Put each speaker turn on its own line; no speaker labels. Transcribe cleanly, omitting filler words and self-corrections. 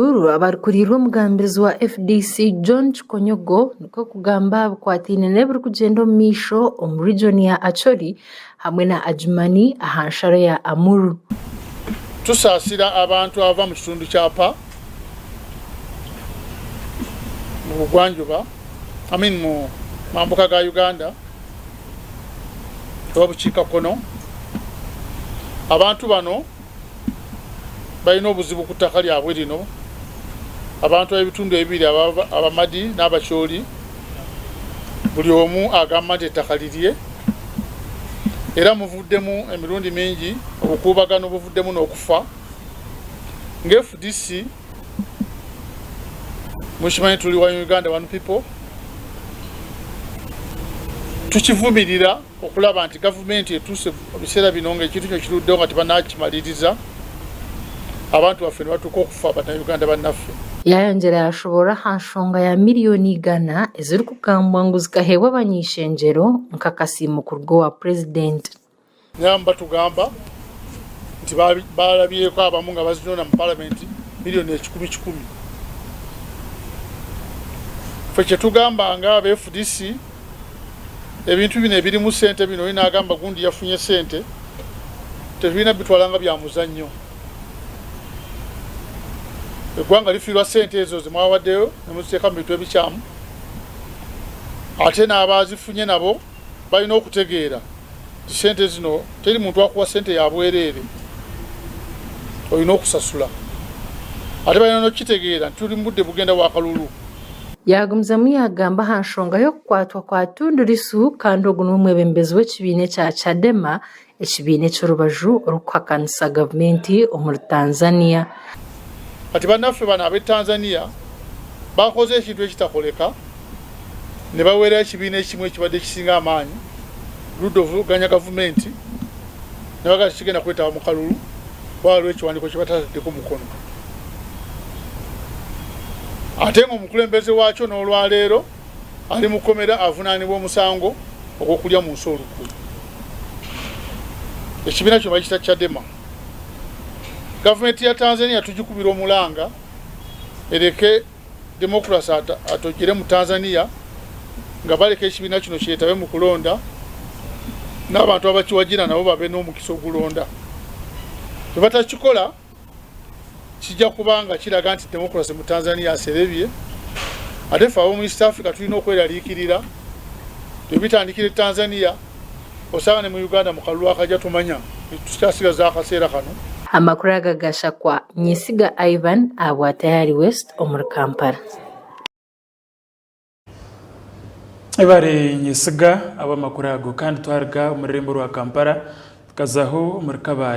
Uhuru abarikuriirwe omugambirizi wa FDC John Kikonyogo nikwo kugamba aha bikwataine n'ebirikugyenda omu maisho omu rigyoni ya Acholi hamwe na Adjumani aha nsharo ya Amuru.
Tusaasira abantu abava mu kitundu kya Pa mu bugwanjuba, I mean mu mambuka ga Uganda oba bukiika kkono. Abantu bano balina obuzibu ku ttaka lyabwe lino. Abantu ab'ebitundu ebibiri Abamadi n'Abacholi buli omu agamba nti ettaka lirye era muvuddemu emirundi mingi obukuubagano buvuddemu n'okufa. Nga fdc mukimanyi tuli one Uganda one people tukivumirira. Okulaba nti gavumenti etuuse mu biseera bino ng'ekintu kino kiruddewo nga tebanakimaliriza abantu baffe ne batuuka okufa bannayuganda bannaffe.
Yayongyera yashoboorora aha nshonga ya miriyoni igana ezirikugambwa ngu zikaheebwa abany'eishengyero nk'akasiimo kuruga owa Purezidenti.
Naye batugamba nti balabyeko abamu nga bazinona mu palamenti miliyoni ekikumi kikumi. Ffe kyetugamba nga aba fdc ebintu bino ebirimu sente bino oli nagamba gundi yafunye sente tetulina bitwala nga bya muzannyo. Eggwanga lifiirwa sente ezo zemwawaddeyo nemuziteeka mu bintu ebikyamu ate n'abazifunye nabo balina okutegeera nti sente zino teri muntu akuwa sente ya bwereere olina okusasula ate balina nokukitegeera nti tuli mu budde bugenda bwakalulu.
Yaagumizamu yaagamba aha nshonga y'okukwatwa kwa Tundu Lissu kandi ogu n'omwebembezi w'ekibiina ekya Chadema, ekibiina eky'orubaju orikuhakanisa gavumenti omuri Tanzania.
Kati banaffe bano ab'e Tanzania bakoze ekintu ekitakoleka ne baweerayo ekibiina ekimu ekibadde kisinga amaanyi ludda ovuganya gavumenti ne bagamba tekigenda kwetaba mu kalulu kuba waliwo ekiwandiiko kye batataddeko mukono ate ng'omukulembeze waakyo n'olwaleero ali mu kkomera avunaanibwa omusango ogw'okulya mu nsi olukwe. Ekibiina kino bakiyita Chadema. Gavumenti ya Tanzania tugikubira omulanga ereke Democracy atojjere mu Tanzania nga baleka ekibiina kino kyetabe mu kulonda n'abantu abakiwagira nabo babe n'omukisa ogulonda. Bwe batakikola kijja kuba nga kiraga nti democracy mu Tanzania aserebye ate ffe ab'omu East Africa tulina okweraliikirira ebitandikira e Tanzania osanga ne mu Uganda mu kalulu akajja tumanya tukyasigaza akaseera kano.
Amakuru aga gashakwa Nyesiga Ivan ahabwa Tayari West omuri Kampala.
Ebare Nyesiga ahabw'amakuru ago. Kandi twaruga omu rurembo rwa Kampala tukazaho omuri Kabale.